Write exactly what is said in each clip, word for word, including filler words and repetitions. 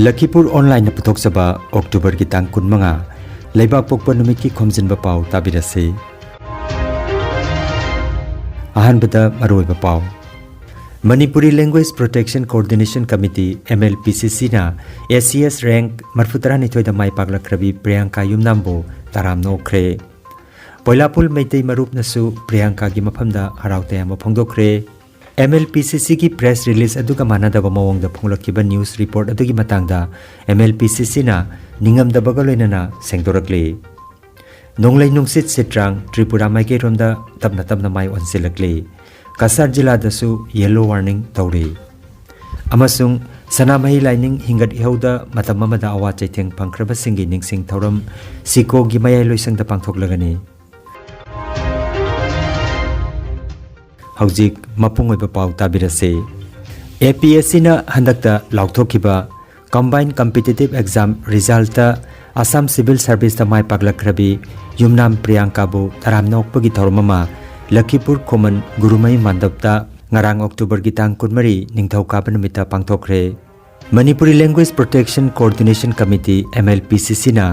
ꯂꯈꯤꯄꯨꯔ ꯑꯣꯟꯂꯥꯏꯟꯅ ꯄꯨꯊꯣꯛꯆꯕ ꯑꯣꯛꯇꯣꯕꯔꯒꯤ ꯇꯥꯡ ꯀꯨꯟꯃꯉꯥ, ꯂꯩꯕꯥꯛ ꯄꯣꯛꯄ ꯅꯨꯃꯤꯠꯀꯤ ꯈꯣꯝꯖꯤꯟꯕ ꯄꯥꯎ ꯇꯥꯕꯤꯔꯁꯤ꯫ ꯑꯍꯥꯟꯕꯗ ꯃꯔꯨꯑꯣꯏꯕ ꯄꯥꯎ꯫ Manipuri Language Protection Coordination Committee, M L P C C ꯅ S C S rank ꯃꯔꯐꯨ ꯇꯔꯥꯅꯤꯊꯣꯏꯗ ꯃꯥꯏ ꯄꯥꯛꯂꯛꯈ꯭ꯔꯕꯤ ꯄ꯭ꯔꯤꯌꯥꯡꯀꯥ ꯌꯨꯝꯅꯥꯝꯕꯨ ꯇꯔꯥꯝꯅ ꯑꯣꯛꯈ꯭ꯔꯦ꯫ ꯄꯣꯏꯂꯥꯄꯨꯜ ꯃꯩꯇꯩ ꯃꯔꯨꯞꯅꯁꯨ ꯄ꯭ꯔꯤꯌꯥꯡꯀꯥꯒꯤ ꯃꯐꯝꯗ ꯍꯔꯥꯎ ꯇꯌꯥꯝꯕ ꯐꯣꯡꯗꯣꯛꯈ꯭ꯔꯦ꯫ M L P C C ꯒꯤ press release ꯑꯗꯨꯒ ꯃꯥꯟꯅꯗꯕ ꯃꯑꯣꯡꯗ ꯐꯣꯡꯂꯛꯈꯤꯕ news report ꯑꯗꯨꯒꯤ ꯃꯇꯥꯡꯗ M L P C C ꯅ ꯅꯤꯡꯉꯝꯗꯕꯒ ꯂꯣꯏꯅꯅ ꯁꯦꯡꯗꯣꯔꯛꯂꯤ꯫ ꯅꯣꯡꯂꯩ ꯅꯨꯡꯁꯤꯠ ꯁꯤꯠꯇ꯭ꯔꯥꯡ ꯇ꯭ꯔꯤꯄꯨꯔꯥ ꯃꯥꯏꯀꯩꯔꯣꯝꯗ ꯇꯞꯅ ꯇꯞꯅ ꯃꯥꯏ ꯑꯣꯟꯁꯤꯜꯂꯛꯂꯤ꯫ ꯀꯁꯥꯔ ꯖꯤꯂꯥꯗꯁꯨ yellow warning ꯇꯧꯔꯤ꯫ ꯑꯃꯁꯨꯡ ꯁꯅꯥꯃꯍꯤ ꯂꯥꯏꯅꯤꯡ ꯍꯤꯡꯒꯠ ꯏꯍꯧꯗ ꯃꯇꯝ ꯑꯃꯗ ꯑꯋꯥ ꯆꯩꯊꯦꯡ ꯐꯪꯈ꯭ꯔꯕꯁꯤꯡꯒꯤ ꯅꯤꯡꯁꯤꯡ ꯊꯧꯔꯝ ꯁꯤꯀꯣꯒꯤ ꯃꯌꯥꯏ ꯂꯣꯏꯁꯪꯗ ꯄꯥꯡꯊꯣꯛꯂꯒꯅꯤ꯫ ꯍꯧꯖꯤꯛ ꯃꯄꯨꯡ ꯑꯣꯏꯕ ꯄꯥꯎ ꯇꯥꯕꯤꯔꯁꯤ꯫ A P S C ꯅ ꯍꯟꯗꯛꯇ ꯂꯥꯎꯊꯣꯛꯈꯤꯕ Combined Competitive Exam resultꯇ Assam Civil Serviceꯇ ꯃꯥꯏ ꯄꯥꯛꯂꯛꯈ꯭ꯔꯕꯤ ꯌꯨꯝꯅꯥꯝ ꯄ꯭ꯔꯤꯌꯥꯡꯀꯥꯕꯨ ꯇꯔꯥꯝꯅ ꯑꯣꯛꯄꯒꯤ ꯊꯧꯔꯝ ꯑꯃ ꯂꯈꯤꯄꯨꯔ ꯈꯨꯃꯟ ꯒꯨꯔꯨꯃꯌꯨꯝ ꯃꯥꯟꯗꯞꯇ ꯉꯔꯥꯡ ꯑꯣꯛꯇꯣꯕꯔꯒꯤ ꯇꯥꯡ ꯀꯨꯟꯃꯔꯤ ꯅꯤꯡꯊꯧꯀꯥꯕ ꯅꯨꯃꯤꯠꯇ ꯄꯥꯡꯊꯣꯛꯈ꯭ꯔꯦ꯫ Manipuri Language Protection Coordination Committee, M L P C C ꯅ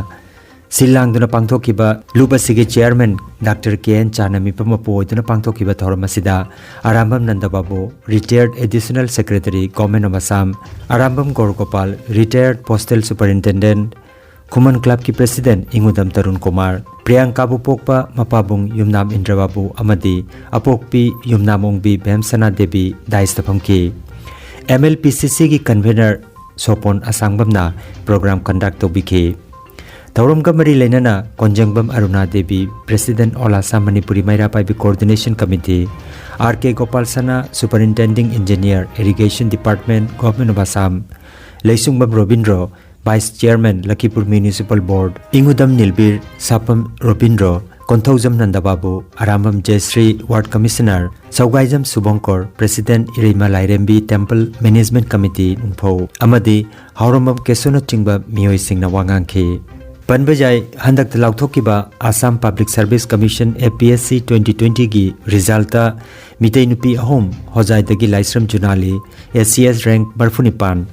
ꯁꯤꯜ ꯂꯥꯡꯗꯨꯅ ꯄꯥꯡꯊꯣꯛꯈꯤꯕ ꯂꯨꯞ ꯑꯁꯤꯒꯤ chairman Doctor K N ꯆꯥꯅꯃꯤꯄꯝ ꯃꯄꯨ ꯑꯣꯏꯗꯨꯅ ꯄꯥꯡꯊꯣꯛꯈꯤꯕ ꯊꯧꯔꯝ ꯑꯁꯤꯗ Arambam ꯅꯟꯗꯕꯥꯕꯨ, retired Additional Secretary, Government of Assam, Arambam ꯒꯧꯔꯒꯣꯄꯥꯜ, retired Postal Superintendent, Khuman clubꯀꯤ president ꯏꯉꯨꯗꯝ Tarun Kumar, ꯄ꯭ꯔꯤꯌꯥꯡꯀꯥꯕꯨ ꯄꯣꯛꯄ ꯃꯄꯥꯕꯨꯡ ꯌꯨꯝꯅꯥꯝ ꯏꯟꯗ꯭ꯔꯕꯥꯕꯨ ꯑꯃꯗꯤ ꯑꯄꯣꯛꯄꯤ ꯌꯨꯝꯅꯥꯝ ꯑꯣꯡꯕꯤ ꯚꯦꯝꯁꯅꯥ ꯗꯦꯕꯤ dais ꯇ ꯐꯝꯈꯤ꯫ M L P C C ꯒꯤ convener ꯁꯣꯄꯣꯟ ꯑꯁꯥꯡꯕꯝꯅ program conduct ꯇꯧꯕꯤꯈꯤ꯫ ꯊꯧꯔꯝꯒ ꯃꯔꯤ ꯂꯩꯅꯅ ꯀꯣꯟꯖꯪꯕꯝ ꯑꯔꯨꯅꯥ Devi, President All Assam Manipuri ꯃꯩꯔꯥ ꯄꯥꯏꯕꯤ Coordination Committee, R K Gopal ꯁꯅꯥ, Superintending Engineer, Irrigation Department, Government of Assam, ꯂꯩꯁꯨꯡꯕꯝ Robindro, Vice Chairman, Lakhipur Municipal Board, ꯏꯉꯨꯗꯝ ꯅꯤꯜꯕꯤꯔ, ꯁꯥꯄꯝ Robindro, Konthoujam ꯅꯟꯗꯕꯥꯕꯨ, Arambam ꯖꯌꯁ꯭ꯔꯤ, Ward Commissioner, ꯁꯧꯒꯥꯏꯖꯝ ꯁꯨꯕꯪꯀꯣꯔ, President, ꯏꯔꯩꯃ ꯂꯥꯏꯔꯦꯝꯕꯤ Temple Management Committee ꯅꯨꯡꯐꯧ ꯑꯃꯗꯤ ꯍꯥꯎꯔꯝꯕꯝ ꯀꯦꯁꯣꯅꯆꯤꯡꯕ ꯃꯤꯑꯣꯏꯁꯤꯡꯅ ꯋꯥ ꯉꯥꯡꯈꯤ꯫ ꯄꯟꯕ ꯌꯥꯏ, ꯍꯟꯗꯛꯇ ꯂꯥꯎꯊꯣꯛꯈꯤꯕ Assam Public Service Commission, A P S C, twenty twenty ꯒꯤ resultꯇ ꯃꯤꯇꯩ ꯅꯨꯄꯤ ꯑꯍꯨꯝ, ꯍꯣꯖꯥꯏꯗꯒꯤ ꯂꯥꯏꯁ꯭ꯔꯝ ꯖꯨꯅꯥꯂꯤ, S C S rank ꯃꯔꯐꯨꯅꯤꯄꯥꯟ,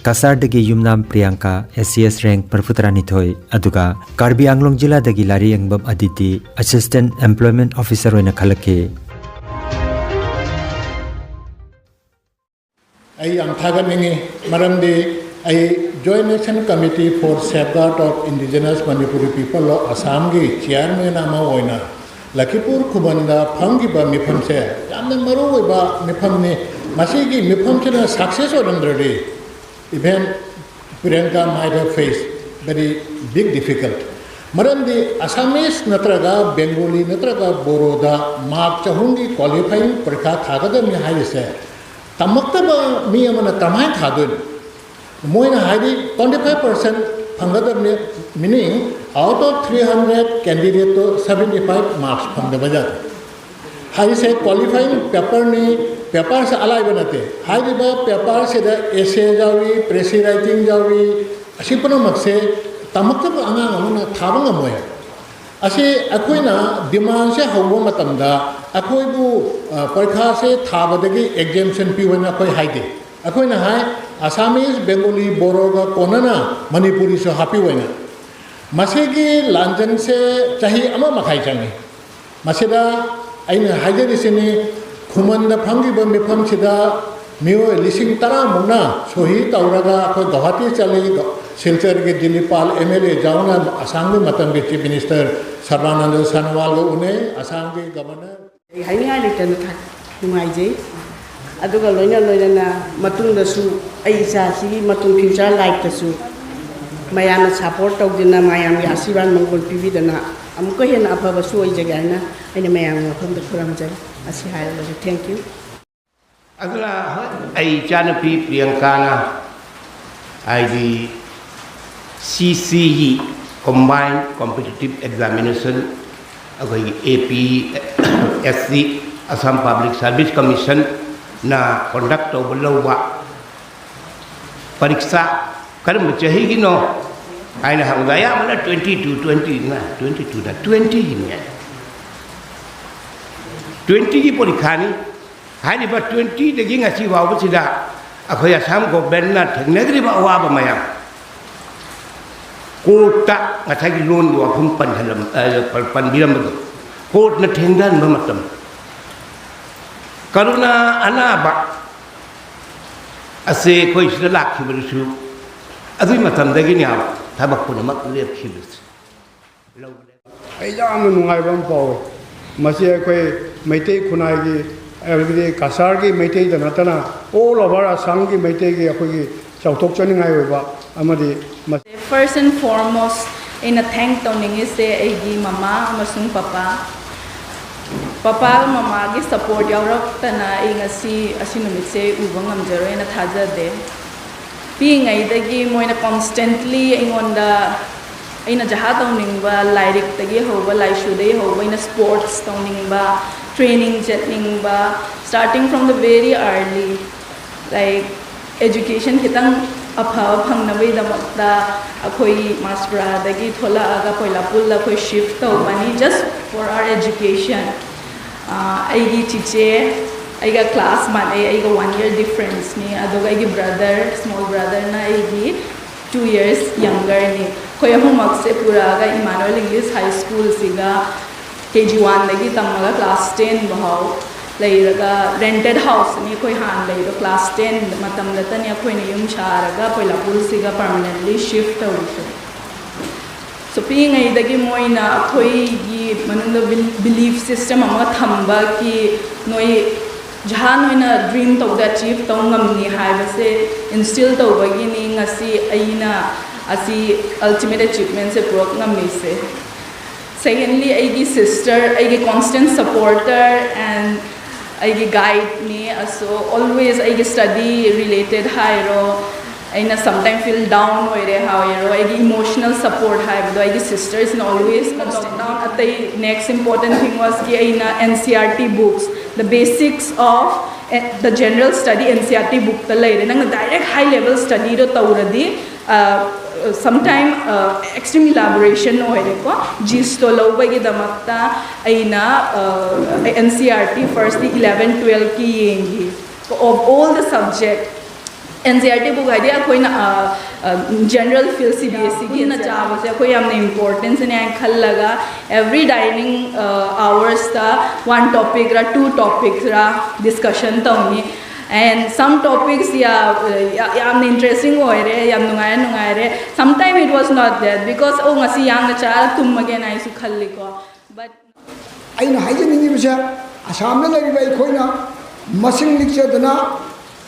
ꯀꯁꯥꯔꯗꯒꯤ ꯌꯨꯝꯅꯥꯝ Priyanka, S C S rank ꯃꯔꯤꯐꯨꯇꯔꯥ ꯅꯤꯊꯣꯏ, ꯑꯗꯨꯒ ꯀꯥꯔꯕꯤ ꯑꯪꯂꯣꯡ ꯖꯤꯂꯥꯗꯒꯤ ꯂꯥꯔꯤꯌꯦꯡꯕꯝ ꯑꯗꯤꯇꯤ, ꯑꯦꯁꯤꯁꯇꯦꯟꯠ ꯑꯦꯝꯄ꯭ꯂꯣꯏꯃꯦꯟꯠ ꯑꯣꯐꯤꯁꯔ ꯑꯣꯏꯅ ꯈꯜꯂꯛꯈꯤ꯫ ꯑꯩ ꯌꯥꯝ ꯊꯥꯒꯠꯅꯤꯡꯉꯤ, ꯃꯔꯝꯗꯤ ꯑꯩ Joint Action Committee for Safeguard of Indigenous Manipuri People of Assam ꯒꯤ ꯆꯤꯌꯥꯔꯃꯦꯟ ꯑꯃ ꯑꯣꯏꯅ ꯂꯈꯤꯄꯨꯔ ꯈꯨꯃꯟꯗ ꯐꯝꯈꯤꯕ ꯃꯤꯐꯝꯁꯦ ꯌꯥꯝꯅ ꯃꯔꯨ ꯑꯣꯏꯕ ꯃꯤꯐꯝꯅꯤ꯫ ꯃꯁꯤꯒꯤ ꯃꯤꯐꯝꯁꯤꯅ success ꯑꯣꯏꯔꯝꯗ꯭ꯔꯗꯤ, even Priyanka might have faced very big difficult. ꯃꯔꯝꯗꯤ ꯑꯁꯥꯃꯤꯁ ꯅꯠꯇ꯭ꯔꯒ ꯕꯦꯡꯒꯣꯂꯤ ꯅꯠꯇ꯭ꯔꯒ ꯕꯣꯔꯣꯗ ꯃꯥꯔꯛ ꯆꯍꯨꯝꯒꯤ ꯀ꯭ꯋꯥꯂꯤꯐꯥꯏꯌꯤꯡ ꯄꯔꯤꯈꯥ ꯊꯥꯒꯗꯕꯅꯤ ꯍꯥꯏꯔꯤꯁꯦ ꯇꯝꯃꯛꯇꯕ ꯃꯤ ꯑꯃꯅ ꯀꯃꯥꯏꯅ ꯊꯥꯗꯣꯏꯅꯣ? ꯃꯣꯏꯅ ꯍꯥꯏꯗꯤ twenty five percent ꯐꯪꯒꯗꯕꯅꯤ, meaning out of three hundred candidate to seventy five marks ꯐꯪꯗꯕ ꯌꯥꯗꯦ꯫ ꯍꯥꯏꯔꯤꯁꯦ ꯀ꯭ꯋꯥꯂꯤꯐꯥꯏꯌꯤꯡ ꯄꯦꯄꯔꯅꯤ, ꯄꯦꯄꯔꯁꯦ ꯑꯂꯥꯏꯕ ꯅꯠꯇꯦ꯫ ꯍꯥꯏꯔꯤꯕ ꯄꯦꯄꯔꯁꯤꯗ ꯑꯦꯁꯦ ꯌꯥꯎꯏ, ꯄ꯭ꯔꯦꯁꯤ ꯔꯥꯏꯇꯤꯡ ꯌꯥꯎꯏ, ꯑꯁꯤ ꯄꯨꯝꯅꯃꯛꯁꯦ ꯇꯝꯃꯛꯇꯕ ꯑꯉꯥꯡ ꯑꯃꯅ ꯊꯥꯕ ꯉꯝꯃꯣꯏ꯫ ꯑꯁꯤ ꯑꯩꯈꯣꯏꯅ ꯗꯤꯃꯥꯟꯁꯦ ꯍꯧꯕ ꯃꯇꯝꯗ ꯑꯩꯈꯣꯏꯕꯨ, ꯑ, ꯄꯔꯤꯈꯥꯁꯦ ꯊꯥꯕꯗꯒꯤ ꯑꯦꯛꯖꯦꯝꯁꯟ ꯄꯤꯌꯨ ꯍꯥꯏꯅ ꯑꯩꯈꯣꯏ ꯍꯥꯏꯗꯦ꯫ ꯑꯩꯈꯣꯏꯅ ꯍꯥꯏ, ꯑꯁꯥꯃꯤꯁ, ꯕꯦꯡꯒꯣꯂꯤ, ꯕꯣꯔꯣꯒ ꯀꯣꯟꯅꯅ ꯃꯅꯤꯄꯨꯔꯤꯁꯨ ꯍꯥꯞꯄꯤꯌꯨ ꯍꯥꯏꯅ꯫ ꯃꯁꯤꯒꯤ ꯂꯥꯟꯖꯟꯁꯦ ꯆꯍꯤ ꯑꯃ ꯃꯈꯥꯏ ꯆꯪꯉꯤ꯫ ꯃꯁꯤꯗ ꯑꯩꯅ ꯍꯥꯏꯖꯔꯤꯁꯤꯅꯤ, ꯈꯨꯃꯟꯗ ꯐꯝꯈꯤꯕ ꯃꯤꯐꯝꯁꯤꯗ ꯃꯤꯑꯣꯏ ꯂꯤꯁꯤꯡ ꯇꯔꯥꯃꯨꯛꯅ ꯁꯣꯍꯤ ꯇꯧꯔꯒ ꯑꯩꯈꯣꯏ ꯒꯧꯍꯥꯇꯤ ꯆꯠꯂꯤ꯫ ꯁꯤꯜꯆꯔꯒꯤ ꯗꯤꯂꯤꯞ ꯄꯥꯜ ꯑꯦꯝ ꯑꯦꯜ ꯑꯦ ꯌꯥꯎꯅ ꯑꯁꯥꯝꯒꯤ ꯃꯇꯝꯒꯤ ꯆꯤꯐ ꯃꯤꯅꯤꯁꯇꯔ ꯁꯔꯕꯥꯅꯟꯗ ꯁꯣꯅꯣꯋꯥꯜꯒ ꯎꯅꯩ, ꯑꯁꯥꯝꯒꯤ ꯒꯕꯔꯅꯔ ꯑꯩ ꯍꯥꯏꯅꯤꯡꯉꯥꯏ ꯂꯩꯇꯅ ꯊꯥ-, ꯅꯨꯡꯉꯥꯏꯖꯩ꯫ ꯑꯗꯨꯒ ꯂꯣꯏꯅ ꯂꯣꯏꯅꯅ ꯃꯇꯨꯡꯗꯁꯨ ꯑꯩ ꯏꯆꯥꯁꯤꯒꯤ ꯃꯇꯨꯡ ꯐ꯭ꯌꯨꯆꯔ ꯂꯥꯏꯐꯇꯁꯨ ꯃꯌꯥꯝꯅ ꯁꯄꯣꯔꯠ ꯇꯧꯗꯨꯅ ꯃꯌꯥꯝꯒꯤ ꯑꯁꯤꯔꯕꯥꯗ ꯃꯪꯒꯣꯜ ꯄꯤꯕꯤꯗꯅ ꯑꯃꯨꯛꯀ ꯍꯦꯟꯅ ꯑꯐꯕꯁꯨ ꯑꯣꯏꯖꯒꯦ ꯍꯥꯏꯅ ꯑꯩꯅ ꯃꯌꯥꯝꯒꯤ ꯃꯐꯝꯗ ꯈꯨꯔꯨꯝꯖꯔꯤ꯫ ꯑꯁꯤ ꯍꯥꯏꯔꯒꯁꯨ thank you꯫ ꯑꯗꯨꯅ ꯍꯣꯏ, ꯑꯩ ꯏꯆꯥꯅꯨꯄꯤ ꯄ꯭ꯔꯤꯌꯥꯡꯀꯥꯅ ꯍꯥꯏꯗꯤ ꯁꯤ ꯁꯤꯒꯤ Combined Competitive Examination, ꯑꯩꯈꯣꯏꯒꯤ ꯑꯦ P S C, Assam Public Service Commissionꯅ conduct ꯇꯧꯕ ꯂꯧꯕ ꯄꯔꯤꯈꯥ ꯀꯔꯝꯕ ꯆꯍꯤꯒꯤꯅꯣ ꯍꯥꯏꯅ ꯍꯪꯕꯗ ꯑꯌꯥꯝꯕꯅ twenty two, twenty, twenty two ꯅ twenty ꯒꯤꯅꯤ ꯍꯥꯏ꯫ Twenty ꯒꯤ ꯄꯔꯤꯈꯥꯅꯤ꯫ ꯍꯥꯏꯔꯤꯕ twenty ꯗꯒꯤ ꯉꯁꯤ ꯐꯥꯎꯕꯁꯤꯗ ꯑꯩꯈꯣꯏ ꯑꯁꯥꯝ ꯒꯣꯚꯔꯟꯃꯦꯟꯅ ꯊꯦꯡꯅꯈ꯭ꯔꯤꯕ ꯑꯋꯥꯕ ꯃꯌꯥꯝ, ꯀꯣꯔꯠꯇ ꯉꯁꯥꯏꯒꯤ ꯂꯣꯟꯒꯤ ꯋꯥꯐꯝ ꯄꯟꯍꯜꯂꯝ-, ꯑ, ꯄꯟꯕꯤꯔꯝꯕꯗꯣ, ꯀꯣꯔꯠꯅ ꯊꯦꯡꯊꯍꯟꯕ ꯃꯇꯝ, ꯀꯔꯨꯅꯥ ꯑꯅꯥꯕ ꯑꯁꯦ ꯑꯩꯈꯣꯏ ꯁꯤꯗ ꯂꯥꯛꯈꯤꯕꯗꯨꯁꯨ ꯑꯗꯨꯒꯤ ꯃꯇꯝꯗꯒꯤꯅꯦ ꯊꯕꯛ ꯄꯨꯝꯅꯃꯛ ꯂꯦꯞꯈꯤꯕꯁꯦ꯫ ꯑꯩ ꯌꯥꯝꯅ ꯅꯨꯡꯉꯥꯏꯕ ꯑꯃ ꯐꯥꯎꯏ꯫ ꯃꯁꯤ ꯑꯩꯈꯣꯏ ꯃꯩꯇꯩ ꯈꯨꯟꯅꯥꯏꯒꯤ, ꯍꯥꯏꯕꯗꯤ ꯀꯁꯥꯔꯒꯤ ꯃꯩꯇꯩꯗ ꯅꯠꯇꯅ all over ꯑꯁꯥꯝꯒꯤ ꯃꯩꯇꯩꯒꯤ ꯑꯩꯈꯣꯏꯒꯤ ꯆꯥꯎꯊꯣꯛꯆꯅꯤꯡꯉꯥꯏ ꯑꯣꯏꯕ ꯑꯃꯗꯤ ꯃꯁꯤ First and foremost ꯑꯩꯅ thank ꯇꯧꯅꯤꯡꯉꯤꯁꯦ ꯑꯩꯒꯤ ꯃꯃꯥ ꯑꯃꯁꯨꯡ ꯄꯄꯥ꯫ ꯄꯄꯥꯒ ꯃꯃꯥꯒꯤ support ꯌꯥꯎꯔꯛꯇꯅ ꯑꯩ ꯉꯁꯤ ꯑꯁꯤ ꯅꯨꯃꯤꯠꯁꯦ ꯎꯕ ꯉꯝꯖꯔꯣꯏꯅ ꯊꯥꯖꯗꯦ꯫ ꯄꯤꯛꯏꯉꯩꯗꯒꯤ ꯃꯣꯏꯅ constantly ꯑꯩꯉꯣꯟꯗ ꯑꯩꯅ ꯖꯍꯥ ꯇꯧꯅꯤꯡꯕ, ꯂꯥꯏꯔꯤꯛꯇꯒꯤ ꯍꯧꯕ, ꯂꯥꯏꯁꯨꯗꯒꯤ ꯍꯧꯕ, ꯑꯩꯅ sports ꯇꯧꯅꯤꯡꯕ, training ꯆꯠꯅꯤꯡꯕ, starting from the very early, like, education ꯈꯤꯇꯪ ꯑꯐꯕ ꯐꯪꯅꯕꯒꯤꯗꯃꯛꯇ ꯑꯩꯈꯣꯏ ꯃꯥꯁꯄꯨꯔꯥꯗꯒꯤ ꯊꯣꯛꯂꯛꯑꯒ ꯄꯣꯏꯂꯥꯄꯨꯜꯗ ꯑꯩꯈꯣꯏ shift ꯇꯧꯕꯅꯤ, just for our education꯫ ꯑꯥ, ꯑꯩꯒꯤ ꯆꯤꯆꯦ ꯑꯩꯒ class ꯃꯥꯟꯅꯩ, ꯑꯩꯒ one year differenceꯅꯤ, ꯑꯗꯨꯒ ꯑꯩꯒꯤ brother, small brotherꯅ ꯑꯩꯒꯤ two years youngerꯅꯤ꯫ ꯑꯩꯈꯣꯏ ꯑꯍꯨꯝꯃꯛꯁꯦ ꯄꯨꯔꯛꯑꯒ Emmanuel English High Schoolꯁꯤꯒ K G oneꯗꯒꯤ ꯇꯝꯃꯒ class ten ꯐꯥꯎ ꯂꯩꯔꯒ, rented houseꯅꯤ ꯑꯩꯈꯣꯏ ꯍꯥꯟꯅ ꯂꯩꯔꯤꯗꯣ꯫ Class ten ꯃꯇꯝꯗꯇꯅꯤ ꯑꯩꯈꯣꯏꯅ ꯌꯨꯝ ꯁꯥꯔꯒ ꯄꯣꯏꯂꯥꯄꯨꯜꯁꯤꯒ permanently shift ꯇꯧꯔꯤꯁꯦ꯫ So, ꯄꯤꯛꯏꯉꯩꯗꯒꯤ ꯃꯣꯏꯅ ꯑꯩꯈꯣꯏꯒꯤ ꯃꯅꯨꯡꯗ bel-, belief system ꯑꯃ ꯊꯝꯕꯒꯤ, ꯅꯣꯏ ꯖꯍꯥꯟ ꯑꯣꯏꯅ dream ꯇꯧꯕꯗ achieve ꯇꯧ ꯉꯝꯅꯤ ꯍꯥꯏꯕꯁꯦ instill ꯇꯧꯕꯒꯤꯅꯤ ꯉꯁꯤ ꯑꯩꯅ ꯑꯁꯤ ultimate achievementꯁꯦ ꯄꯨꯔꯛ ꯉꯝꯃꯤꯁꯦ꯫ Secondly, ꯑꯩꯒꯤ sister, ꯑꯩꯒꯤ constant supporter and ꯑꯩꯒꯤ guideꯅꯤ꯫ ꯑꯁꯣ always ꯑꯩꯒꯤ study related ꯍꯥꯏꯔꯣ, ꯑꯩꯅ sometime feel down ꯑꯣꯏꯔꯦ ꯍꯥꯏꯔꯣ, ꯑꯩꯒꯤ emotional support ꯍꯥꯏꯕꯗꯣ ꯑꯩꯒꯤ sistersꯅ always constant꯫ ꯑꯇꯩ next important thing wasꯀꯤ ꯑꯩꯅ N C E R T books, the basics of the general study N C E R T bookꯇ ꯂꯩꯔꯦ꯫ ꯅꯪꯅ direct high level studyꯗꯣ ꯇꯧꯔꯗꯤ sometime extreme elaboration ꯑꯣꯏꯔꯦꯀꯣ꯫ GSTO ꯂꯧꯕꯒꯤꯗꯃꯛꯇ ꯑꯩꯅ N C E R T firstꯀꯤ eleven twelveꯀꯤ ꯌꯦꯡꯈꯤ꯫ Of all the subject, N C R T book ꯍꯥꯏꯗꯤ ꯑꯩꯈꯣꯏꯅ general feel C B S ꯁꯤꯒꯤ ꯄꯨꯟꯅ ꯆꯥꯕꯁꯦ ꯑꯩꯈꯣꯏ ꯌꯥꯝꯅ ꯏꯝꯄꯣꯔꯇꯦꯟꯁꯅꯦ ꯍꯥꯏꯅ ꯈꯜꯂꯒ, ꯑꯦꯕ꯭ꯔꯤ ꯗꯥꯏꯅꯤꯡ ꯑꯋꯥꯔꯁꯇ ꯋꯥꯟ ꯇꯣꯄꯤꯛꯔ ꯇꯨ ꯇꯣꯄꯤꯛꯁꯔ ꯗꯤꯁꯀꯁꯟ ꯇꯧꯅꯤ꯫ ꯑꯦꯟ ꯁꯝ ꯇꯣꯄꯤꯛꯁ ꯌꯥꯝꯅ ꯏꯟꯇꯔꯦꯁꯇꯤꯡ ꯑꯣꯏꯔꯦ, ꯌꯥꯝ ꯅꯨꯡꯉꯥꯏꯔꯦ, ꯅꯨꯡꯉꯥꯏꯔꯦ꯫ Sometime it was not that, because ꯑꯣ, ꯉꯁꯤ ꯌꯥꯝꯅ ꯆꯥꯔ ꯇꯨꯝꯃꯒꯦꯅ ꯑꯩꯁꯨ ꯈꯜꯂꯤꯀꯣ꯫ But ꯑꯩꯅ ꯍꯥꯏꯖꯅꯤꯡꯉꯤꯕꯁꯦ, ꯑꯁꯥꯝꯗ ꯂꯩꯔꯤꯕ ꯑꯩꯈꯣꯏꯅ ꯃꯁꯤꯡ ꯂꯤꯛꯆꯗꯅ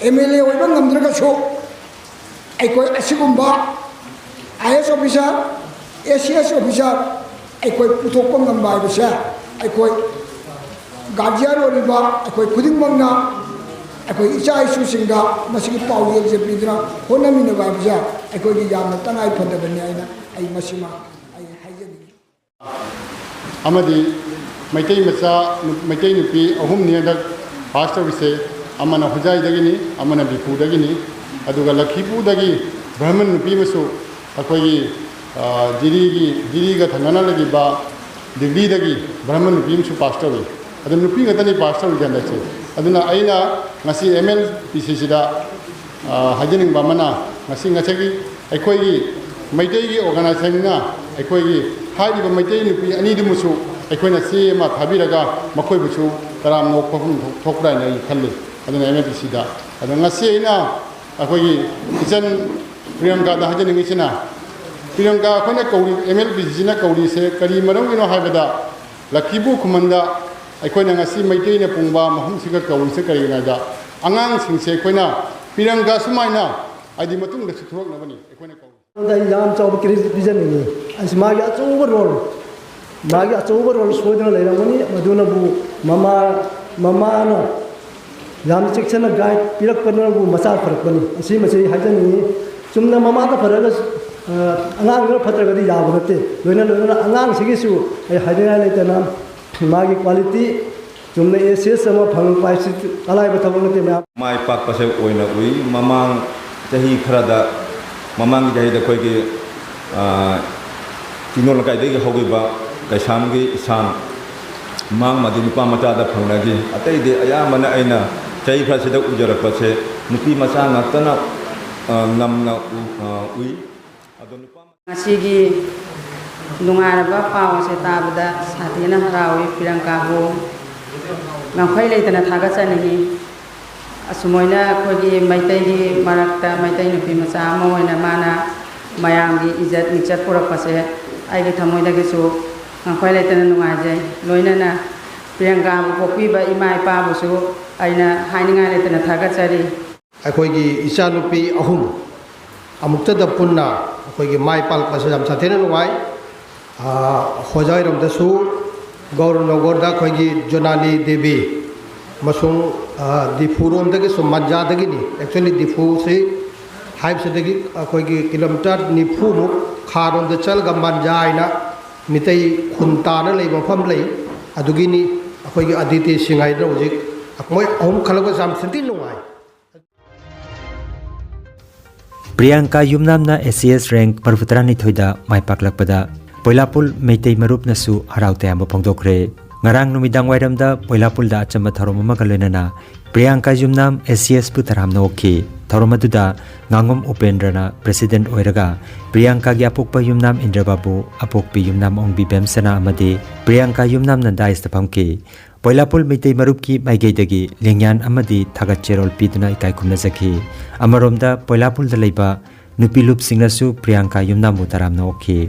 ꯑꯦꯝ ꯑꯦꯜ ꯑꯦ ꯑꯣꯏꯕ ꯉꯝꯗ꯭ꯔꯒꯁꯨ, ꯑꯩꯈꯣꯏ ꯑꯁꯤꯒꯨꯝꯕ ꯑꯥꯏ ꯑꯦꯁ ꯑꯣꯐꯤꯁꯥꯔ, ꯑꯦ ꯁꯤ ꯑꯦꯁ ꯑꯣꯐꯤꯁꯥꯔ ꯑꯩꯈꯣꯏ ꯄꯨꯊꯣꯛꯄ ꯉꯝꯕ ꯍꯥꯏꯕꯁꯦ, ꯑꯩꯈꯣꯏ ꯒꯥꯔꯖꯤꯌꯥꯟ ꯑꯣꯏꯔꯤꯕ ꯑꯩꯈꯣꯏ ꯈꯨꯗꯤꯡꯃꯛꯅ ꯑꯩꯈꯣꯏ ꯏꯆꯥ ꯏꯁꯨꯁꯤꯡꯗ ꯃꯁꯤꯒꯤ ꯄꯥꯎꯖꯦꯜꯁꯦ ꯄꯤꯗꯨꯅ ꯍꯣꯠꯅꯃꯤꯟꯅꯕ ꯍꯥꯏꯕꯁꯦ ꯑꯩꯈꯣꯏꯒꯤ ꯌꯥꯝꯅ ꯇꯉꯥꯏ ꯐꯗꯕꯅꯤ ꯍꯥꯏꯅ ꯑꯩ ꯃꯁꯤꯃ ꯑꯩ ꯍꯥꯏꯖꯅꯤꯡꯏ꯫ ꯑꯃꯗꯤ ꯃꯩꯇꯩ ꯃꯆꯥ, ꯃꯩꯇꯩ ꯅꯨꯄꯤ ꯑꯍꯨꯝꯅꯤ ꯍꯟꯗꯛ ꯄꯥꯁ ꯇꯧꯔꯤꯁꯦ꯫ ꯑꯃꯅ ꯍꯣꯖꯥꯏꯗꯒꯤꯅꯤ, ꯑꯃꯅ ꯕꯤꯐꯨꯗꯒꯤꯅꯤ, ꯑꯗꯨꯒ ꯂꯛꯈꯤꯄꯨꯔꯗꯒꯤ ꯕ꯭ꯔꯍꯃꯟ ꯅꯨꯄꯤ ꯑꯃꯁꯨ ꯑꯩꯈꯣꯏꯒꯤ, ꯑ, ꯖꯤꯔꯤꯒꯤ, ꯖꯤꯔꯤꯒ ꯊꯪꯅꯅ ꯂꯩꯔꯤꯕ ꯗꯤꯜꯂꯤꯗꯒꯤ ꯕ꯭ꯔꯍꯃꯟ ꯅꯨꯄꯤ ꯑꯃꯁꯨ ꯄꯥꯁ ꯇꯧꯏ꯫ ꯑꯗꯨ ꯅꯨꯄꯤ ꯉꯥꯛꯇꯅꯤ ꯄꯥꯁ ꯇꯧꯔꯤꯁꯦ ꯍꯟꯗꯛꯁꯦ꯫ ꯑꯗꯨꯅ ꯑꯩꯅ ꯉꯁꯤ ꯑꯦꯝ ꯑꯦꯜ ꯄꯤ ꯁꯤ ꯁꯤꯗ, ꯑ, ꯍꯥꯏꯖꯅꯤꯡꯕ ꯑꯃꯅ, ꯉꯁꯤ, ꯉꯁꯥꯏꯒꯤ ꯑꯩꯈꯣꯏꯒꯤ ꯃꯩꯇꯩꯒꯤ ꯑꯣꯔꯒꯅꯥꯏꯖꯦꯁꯟꯅ ꯑꯩꯈꯣꯏꯒꯤ ꯍꯥꯏꯔꯤꯕ ꯃꯩꯇꯩ ꯅꯨꯄꯤ ꯑꯅꯤꯗꯨꯃꯁꯨ ꯑꯩꯈꯣꯏꯅ ꯆꯦ ꯑꯃ ꯊꯥꯕꯤꯔꯒ ꯃꯈꯣꯏꯕꯨꯁꯨ ꯇꯔꯥꯝꯅ ꯑꯣꯛꯐꯝ ꯊꯣꯛꯄ꯭ꯔꯥ ꯍꯥꯏꯅ ꯑꯩ ꯈꯜꯂꯤ꯫ ꯑꯗꯨꯅ ꯑꯦꯝ ꯑꯦꯜ ꯄꯤ ꯁꯤꯗ, ꯑꯗꯣ ꯉꯁꯤ ꯑꯩꯅ ꯑꯩꯈꯣꯏꯒꯤ ꯏꯆꯟ ꯄ꯭ꯔꯤꯌꯥꯡꯀꯥꯗ ꯍꯥꯏꯖꯅꯤꯡꯉꯤꯁꯤꯅ, ꯄ꯭ꯔꯤꯌꯥꯡꯀꯥ ꯑꯩꯈꯣꯏꯅ ꯀꯧꯔꯤ, ꯑꯦꯝ ꯑꯦꯜ ꯄꯤ ꯁꯤꯅ ꯀꯧꯔꯤꯁꯦ ꯀꯔꯤ ꯃꯔꯝꯒꯤꯅꯣ ꯍꯥꯏꯕꯗ, ꯂꯛꯈꯤꯄꯨꯔ ꯈꯨꯃꯟꯗ ꯑꯩꯈꯣꯏꯅ ꯉꯁꯤ ꯃꯩꯇꯩꯅ ꯄꯨꯡꯕ ꯃꯐꯝꯁꯤꯒ ꯀꯧꯔꯤꯁꯦ ꯀꯔꯤꯒꯤꯅꯣ ꯍꯥꯏꯕꯗ, ꯑꯉꯥꯡꯁꯤꯡꯁꯦ ꯑꯩꯈꯣꯏꯅ ꯄ꯭ꯔꯤꯌꯥꯡꯀꯥ ꯁꯨꯃꯥꯏꯅ ꯍꯥꯏꯗꯤ ꯃꯇꯨꯡꯗꯁꯨ ꯊꯣꯔꯛꯅꯕꯅꯤ ꯑꯩꯈꯣꯏꯅ ꯀꯧꯔꯤꯁꯦ꯫ ꯑꯩ ꯌꯥꯝ ꯆꯥꯎꯕ ꯀ꯭ꯔꯦꯗꯤꯠ ꯄꯤꯖꯅꯤꯡꯉꯤ꯫ ꯑꯁꯤ ꯃꯥꯒꯤ ꯑꯆꯧꯕ ꯔꯣꯜ, ꯃꯥꯒꯤ ꯑꯆꯧꯕ ꯔꯣꯜ ꯁꯣꯏꯗꯅ ꯂꯩꯔꯝꯒꯅꯤ꯫ ꯃꯗꯨꯅꯕꯨ ꯃꯃꯥ, ꯃꯃꯥꯅ ꯌꯥꯝ ꯆꯦꯛꯁꯤꯟꯅ ꯒꯥꯏꯗ ꯄꯤꯔꯛꯄꯅꯕꯨ ꯃꯆꯥ ꯐꯔꯛꯄꯅꯤ꯫ ꯑꯁꯤꯃꯁꯤ ꯑꯩ ꯍꯥꯏꯖꯅꯤꯡꯉꯤ꯫ ꯆꯨꯝꯅ ꯃꯃꯥꯗ ꯐꯔꯒ, ꯑ, ꯑꯉꯥꯡꯗꯨꯅ ꯐꯠꯇ꯭ꯔꯒꯗꯤ ꯌꯥꯕ ꯅꯠꯇꯦ꯫ ꯂꯣꯏꯅ ꯂꯣꯏꯅꯅ ꯑꯉꯥꯡꯁꯤꯒꯤꯁꯨ ꯑꯩ ꯍꯥꯏꯅꯤꯡꯉꯥꯏ ꯂꯩꯇꯅ ꯃꯥꯒꯤ ꯀ꯭ꯋꯥꯂꯤꯇꯤ ꯆꯨꯝꯅ ꯑꯦ ꯁꯤ ꯑꯦꯁ ꯑꯃ ꯐꯪꯉꯛꯄ ꯍꯥꯏꯁꯤ ꯑꯔꯥꯏꯕ ꯊꯕꯛ ꯅꯠꯇꯦ ꯃꯌꯥꯝ꯫ ꯃꯥꯏ ꯄꯥꯛꯄꯁꯦ ꯑꯣꯏꯅ ꯎꯏ꯫ ꯃꯃꯥꯡ ꯆꯍꯤ ꯈꯔꯗ, ꯃꯃꯥꯡꯒꯤ ꯆꯍꯤꯗ ꯑꯩꯈꯣꯏꯒꯤ, ꯑ, ꯆꯤꯡꯗꯣꯟ ꯂꯩꯀꯥꯏꯗꯒꯤ ꯍꯧꯈꯤꯕ ꯀꯩꯁꯥꯝꯒꯤ ꯏꯁꯥꯟ ꯃꯥꯡꯃꯗꯤ ꯅꯨꯄꯥ ꯃꯆꯥꯗ ꯐꯪꯅꯈꯤ꯫ ꯑꯇꯩꯗꯤ ꯑꯌꯥꯝꯕꯅ ꯑꯩꯅ ꯆꯍꯤ ꯈꯔꯁꯤꯗ ꯎꯖꯔꯛꯄꯁꯦ ꯅꯨꯄꯤ ꯃꯆꯥ ꯉꯥꯛꯇꯅ, ꯑ, ꯅꯝꯅ ꯎ-, ꯑ, ꯎꯏ꯫ ꯑꯗꯣ ꯅꯨꯄꯥ ꯉꯁꯤꯒꯤ ꯅꯨꯡꯉꯥꯏꯔꯕ ꯄꯥꯎ ꯑꯁꯦ ꯇꯥꯕꯗ ꯁꯥꯊꯤꯅ ꯍꯔꯥꯎꯏ꯫ ꯄ꯭ꯔꯤꯌꯥꯡꯀꯥꯕꯨ ꯉꯝꯈꯩ ꯂꯩꯇꯅ ꯊꯥꯒꯠꯆꯅꯤꯡꯏ꯫ ꯑꯁꯨꯃꯥꯏꯅ ꯑꯩꯈꯣꯏꯒꯤ ꯃꯩꯇꯩꯒꯤ ꯃꯔꯛꯇ ꯃꯩꯇꯩ ꯅꯨꯄꯤ ꯃꯆꯥ ꯑꯃ ꯑꯣꯏꯅ ꯃꯥꯅ ꯃꯌꯥꯝꯒꯤ ꯏꯖꯠ ꯃꯤꯡꯆꯠ ꯄꯨꯔꯛꯄꯁꯦ ꯑꯩꯒꯤ ꯊꯃꯣꯏꯗꯒꯤꯁꯨ ꯉꯝꯈꯩ ꯂꯩꯇꯅ ꯅꯨꯡꯉꯥꯏꯖꯩ꯫ ꯂꯣꯏꯅꯅ ꯄ꯭ꯔꯤꯌꯥꯡꯀꯥꯕꯨ ꯄꯣꯛꯄꯤꯕ ꯏꯃꯥ ꯏꯄꯥꯕꯨꯁꯨ ꯑꯩꯅ ꯍꯥꯏꯅꯤꯡꯉꯥꯏ ꯂꯩꯇꯅ ꯊꯥꯒꯠꯆꯔꯤ꯫ ꯑꯩꯈꯣꯏꯒꯤ ꯏꯆꯥꯅꯨꯄꯤ ꯑꯍꯨꯝ ꯑꯃꯨꯛꯇꯗ ꯄꯨꯟꯅ ꯑꯩꯈꯣꯏꯒꯤ ꯃꯥꯏ ꯄꯥꯛꯂꯛꯄꯁꯦ ꯌꯥꯝ ꯁꯥꯊꯤꯅ ꯅꯨꯡꯉꯥꯏ꯫ ꯑꯥ, ꯍꯣꯖꯥꯏꯔꯣꯝꯗꯁꯨ, ꯒꯧꯔꯅꯒꯔꯗ ꯑꯩꯈꯣꯏꯒꯤ ꯖꯣꯅꯥꯂꯤ ꯗꯦꯕꯤ ꯑꯃꯁꯨꯡ, ꯑꯥ, ꯗꯤꯐꯨꯔꯣꯝꯗꯒꯤꯁꯨ, ꯃꯟꯖꯥꯗꯒꯤꯅꯤ꯫ Actually, ꯗꯤꯐꯨꯁꯤ ꯍꯥꯏꯕꯁꯤꯗꯒꯤ ꯑꯩꯈꯣꯏꯒꯤ ꯀꯤꯂꯣꯃꯤꯇꯔ ꯅꯤꯐꯨꯃꯨꯛ ꯈꯥꯔꯣꯝꯗ ꯆꯠꯂꯒ ꯃꯟꯖꯥ ꯍꯥꯏꯅ ꯃꯤꯇꯩ ꯈꯨꯟ ꯇꯥꯅ ꯂꯩꯕ ꯃꯐꯝ ꯂꯩ꯫ ꯑꯗꯨꯒꯤꯅꯤ ꯑꯩꯈꯣꯏꯒꯤ ꯑꯗꯤꯇꯤ ꯁꯤꯡ ꯍꯥꯏꯗꯅ ꯍꯧꯖꯤꯛ ꯃꯣꯏ ꯑꯍꯨꯝ ꯈꯜꯂꯛꯄꯁꯦ ꯌꯥꯝ ꯊꯤꯅ ꯅꯨꯡꯉꯥꯏ꯫ Priyanka ꯌꯨꯝꯅꯥꯝꯅ S C S rank ꯃꯔꯤꯐꯨꯇꯔꯥꯅꯤꯊꯣꯏꯗ ꯃꯥꯏ ꯄꯥꯛꯂꯛꯄꯗ ꯄꯣꯏꯂꯥꯄꯨꯜ ꯃꯩꯇꯩ ꯃꯔꯨꯞꯅꯁꯨ ꯍꯔꯥꯎ ꯇꯌꯥꯝꯕ ꯐꯣꯡꯗꯣꯛꯈ꯭ꯔꯦ꯫ ꯉꯔꯥꯡ ꯅꯨꯃꯤꯗꯥꯡ ꯋꯥꯏꯔꯝꯗ ꯄꯣꯏꯂꯥꯄꯨꯜꯗ ꯑꯆꯝꯕ ꯊꯧꯔꯝ ꯑꯃꯒ ꯂꯣꯏꯅꯅ ꯄ꯭ꯔꯤꯌꯥꯡꯀꯥ ꯌꯨꯝꯅꯥꯝ S C Sꯄꯨ ꯇꯔꯥꯝꯅ ꯑꯣꯛꯈꯤ꯫ ꯊꯧꯔꯝ ꯑꯗꯨꯗ ꯉꯥꯉꯣꯝ ꯎꯄꯦꯟꯗ꯭ꯔꯅ president ꯑꯣꯏꯔꯒ ꯄ꯭ꯔꯤꯌꯥꯡꯀꯥꯒꯤ ꯑꯄꯣꯛꯄ ꯌꯨꯝꯅꯥꯝ ꯏꯟꯗ꯭ꯔꯕꯥꯕꯨ, ꯑꯄꯣꯛꯄꯤ ꯌꯨꯝꯅꯥꯝ ꯑꯣꯡꯕꯤ ꯕꯦꯝꯁꯅꯥ ꯑꯃꯗꯤ ꯄ꯭ꯔꯤꯌꯥꯡꯀꯥ ꯌꯨꯝꯅꯥꯝꯅ daisꯇ ꯐꯝꯈꯤ꯫ ꯄꯣꯏꯂꯥꯄꯨꯜ ꯃꯩꯇꯩ ꯃꯔꯨꯞꯀꯤ ꯃꯥꯏꯀꯩꯗꯒꯤ ꯂꯦꯡꯌꯥꯟ ꯑꯃꯗꯤ ꯊꯥꯒꯠ ꯆꯦꯔꯣꯜ ꯄꯤꯗꯨꯅ ꯏꯀꯥꯏ ꯈꯨꯝꯅꯖꯈꯤ꯫ ꯑꯃꯔꯣꯝꯗ ꯄꯣꯏꯂꯥꯄꯨꯜꯗ ꯂꯩꯕ ꯅꯨꯄꯤ ꯂꯨꯞꯁꯤꯡꯅꯁꯨ ꯄ꯭ꯔꯤꯌꯥꯡꯀꯥ ꯌꯨꯝꯅꯥꯝꯕꯨ ꯇꯔꯥꯝꯅ ꯑꯣꯛꯈꯤ꯫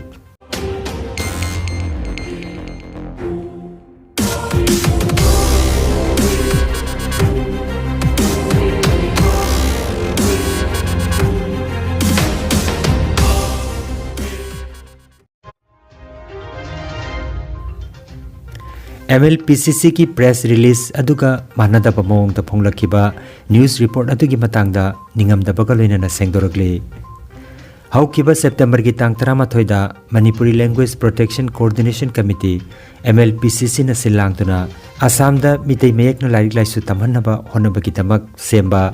M L P C Cꯒꯤ press release ꯑꯗꯨꯒ ꯃꯥꯟꯅꯗꯕ ꯃꯑꯣꯡꯗ ꯐꯣꯡꯂꯛꯈꯤꯕ news report ꯑꯗꯨꯒꯤ ꯃꯇꯥꯡꯗ ꯅꯤꯡꯉꯝꯗꯕꯒ ꯂꯣꯏꯅꯅ ꯁꯦꯡꯗꯣꯔꯛꯂꯤ꯫ ꯍꯧꯈꯤꯕ Septemberꯒꯤ ꯇꯥꯡ ꯇꯔꯥꯃꯥꯊꯣꯏꯗ Manipuri Language Protection Coordination Committee, M L P C Cꯅ ꯁꯤꯜ ꯂꯥꯡꯗꯨꯅ ꯑꯁꯥꯝꯗ ꯃꯤꯇꯩ ꯃꯌꯦꯛꯅ ꯂꯥꯏꯔꯤꯛ ꯂꯥꯏꯁꯨ ꯇꯝꯍꯟꯅꯕ ꯍꯣꯠꯅꯕꯒꯤꯗꯃꯛ ꯁꯦꯝꯕ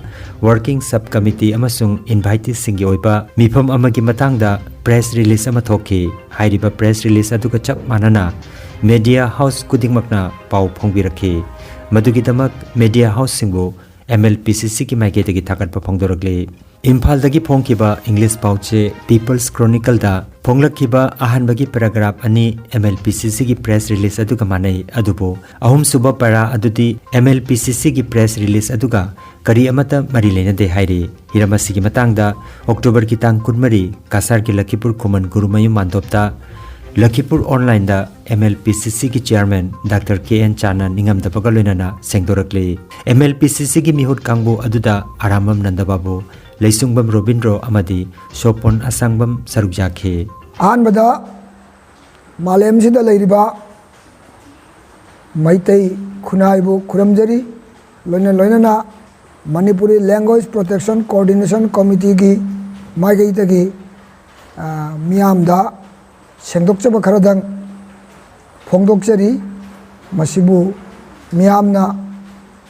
working sub committee ꯑꯃꯁꯨꯡ inviteeꯁꯤꯡꯒꯤ ꯑꯣꯏꯕ ꯃꯤꯐꯝ ꯑꯃꯒꯤ ꯃꯇꯥꯡꯗ press release ꯑꯃ ꯊꯣꯛꯈꯤ꯫ ꯍꯥꯏꯔꯤꯕ press release ꯑꯗꯨꯒ ꯆꯞ ꯃꯥꯟꯅꯅ media house ꯈꯨꯗꯤꯡꯃꯛꯅ ꯄꯥꯎ ꯐꯣꯡꯕꯤꯔꯛꯈꯤ꯫ ꯃꯗꯨꯒꯤꯗꯃꯛ media houseꯁꯤꯡꯕꯨ ꯑꯦꯝ ꯑꯦꯜ ꯄꯤ ꯁꯤ ꯁꯤꯒꯤ ꯃꯥꯏꯀꯩꯗꯒꯤ ꯊꯥꯒꯠꯄ ꯐꯣꯡꯗꯣꯔꯛꯂꯤ꯫ ꯏꯝꯐꯥꯜꯗꯒꯤ ꯐꯣꯡꯈꯤꯕ ꯏꯪꯂꯤꯁ ꯄꯥꯎꯆꯦ People's Chronicleꯗ ꯐꯣꯡꯂꯛꯈꯤꯕ ꯑꯍꯥꯟꯕꯒꯤ paragraph ꯑꯅꯤ ꯑꯦꯝ ꯑꯦꯜ ꯄꯤ ꯁꯤ ꯁꯤꯒꯤ press release ꯑꯗꯨꯒ ꯃꯥꯟꯅꯩ, ꯑꯗꯨꯕꯨ ꯑꯍꯨꯝꯁꯨꯕ para ꯑꯗꯨꯗꯤ ꯑꯦꯝ ꯑꯦꯜ ꯄꯤ ꯁꯤ ꯁꯤꯒꯤ press release ꯑꯗꯨꯒ ꯀꯔꯤ ꯑꯃꯠꯇ ꯃꯔꯤ ꯂꯩꯅꯗꯦ ꯍꯥꯏꯔꯤ꯫ ꯍꯤꯔꯝ ꯑꯁꯤꯒꯤ ꯃꯇꯥꯡꯗ ꯑꯣꯛꯇꯣꯕꯔꯒꯤ ꯇꯥꯡ ꯀꯨꯟꯃꯔꯤ, ꯀꯁꯥꯔꯒꯤ ꯂꯈꯤꯄꯨꯔ ꯈꯨꯃꯟ ꯒꯨꯔꯨꯃꯌꯨꯝ ꯃꯥꯟꯗꯣꯞꯇ ꯂꯈꯤꯄꯨꯔ Onlineꯗ ꯑꯦꯝ ꯑꯦꯜ ꯄꯤ ꯁꯤ ꯁꯤꯒꯤ chairman ꯗꯥꯛꯇꯔ ꯀꯦ ꯑꯦꯟ ꯆꯥꯅ ꯅꯤꯡꯉꯝꯗꯕꯒ ꯂꯣꯏꯅꯅ ꯁꯦꯡꯗꯣꯔꯛꯂꯤ꯫ ꯑꯦꯝ ꯑꯦꯜ ꯄꯤ ꯁꯤ ꯁꯤꯒꯤ ꯃꯤꯍꯨꯠ ꯀꯥꯡꯕꯨ ꯑꯗꯨꯗ ꯑꯔꯥꯝꯕꯝ ꯅꯟꯗꯕꯥꯕꯨ, ꯂꯩꯁꯨꯡꯕꯝ ꯔꯣꯕꯤꯟꯗ꯭ꯔꯣ ꯑꯃꯗꯤ ꯁꯣꯄꯣꯟ ꯑꯁꯥꯡꯕꯝ ꯁꯔꯨꯛ ꯌꯥꯈꯤ꯫ ꯑꯍꯥꯟꯕꯗ ꯃꯥꯂꯦꯝꯁꯤꯗ ꯂꯩꯔꯤꯕ ꯃꯩꯇꯩ ꯈꯨꯟꯅꯥꯏꯕꯨ ꯈꯨꯔꯨꯝꯖꯔꯤ꯫ ꯂꯣꯏꯅ ꯂꯣꯏꯅꯅ Manipuri Language Protection Coordination Committeeꯒꯤ ꯃꯥꯏꯀꯩꯗꯒꯤ, ꯑ, ꯃꯤꯌꯥꯝꯗ ꯁꯦꯡꯗꯣꯛꯆꯕ ꯈꯔꯗꯪ ꯐꯣꯡꯗꯣꯛꯆꯔꯤ꯫ ꯃꯁꯤꯕꯨ ꯃꯤꯌꯥꯝꯅ